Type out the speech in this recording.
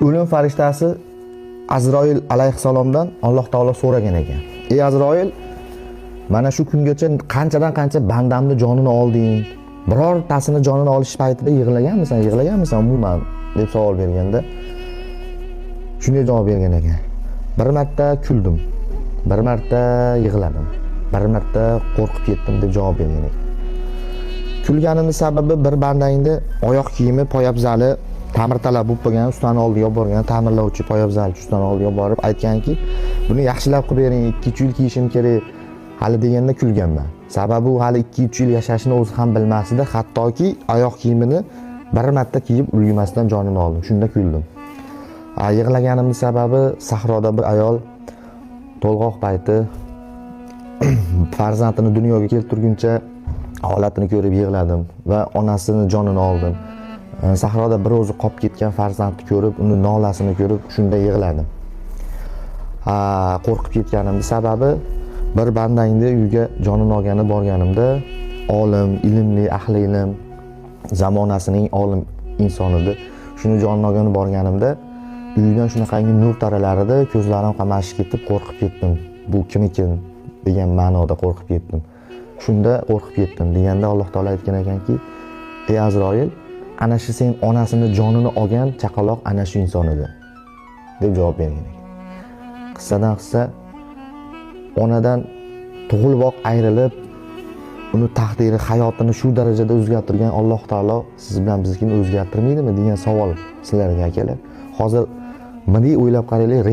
O'lim farishtasi Azroil alayhissalomdan Alloh taolo so'ragan ekan. Ey Azroil, mana shu kungacha qanchadan qancha bandamni jonini olding? Birortasini jonini olish paytida yig'laganmisan, yig'laganmisan umuman deb savol berganda shunday javob bergan ekan. Bir marta kuldim, bir marta yig'ladim, bir marta qo'rqib ketdim deb javob bergan ekan. Kulganimni sababi bir bandangni oyoq kiyimi, poyabzali ta'mirtalab bo'lib qolgan, ustani oldiga olib borgan, ta'mirlovchi poyabzalchi ustani oldiga olib borib aytganki, buni yaxshilab qilib bering, 2-3 yil kiyishim kerak hali deganda kulganman. Sababi u hali 2-3 yil yashashini o'zi ham bilmas edi, hattoki oyoq kiyimini bir marta kiyib ulgurmasdan jonini oldim. Shunda kuldim. Yig'laganimning sababi sahroda bir ayol to'lg'oq payti farzandini dunyoga keltirguncha holatini ko'rib yig'ladim va onasini jonini oldim. Sahroda bir o'zi qolib ketgan farzandni ko'rib, uni nolasini ko'rib shunda yig'ladim. Qo'rqib ketganimning sababi bir bandangni uyiga jonini olgani borganimda olim, ilmli, ahli ilm zamonasining olim insoni edi. Shuni jonini olgani borganimda uyidan shunaqangi nur taralar edi, ko'zlarim qamashib ketib qo'rqib ketdim. Bu kim ekan degan ma'noda qo'rqib ketdim. Shunda qo'rqib ketdim deganda Alloh taolo aytgan ekanki, ey Azroil, ana shu sen onasini jonini olgan chaqaloq ana shu inson edi deb javob bergan ekan. Qissadan qissa, onadan tug'ilib ayrilib, uni taqdiri, hayotini shu darajada o'zgartirgan Alloh taolo siz bilan biznikini o'zgartirmaydimi degan savol sizlarga akalar. Hozir bunday o'ylab qaranglar.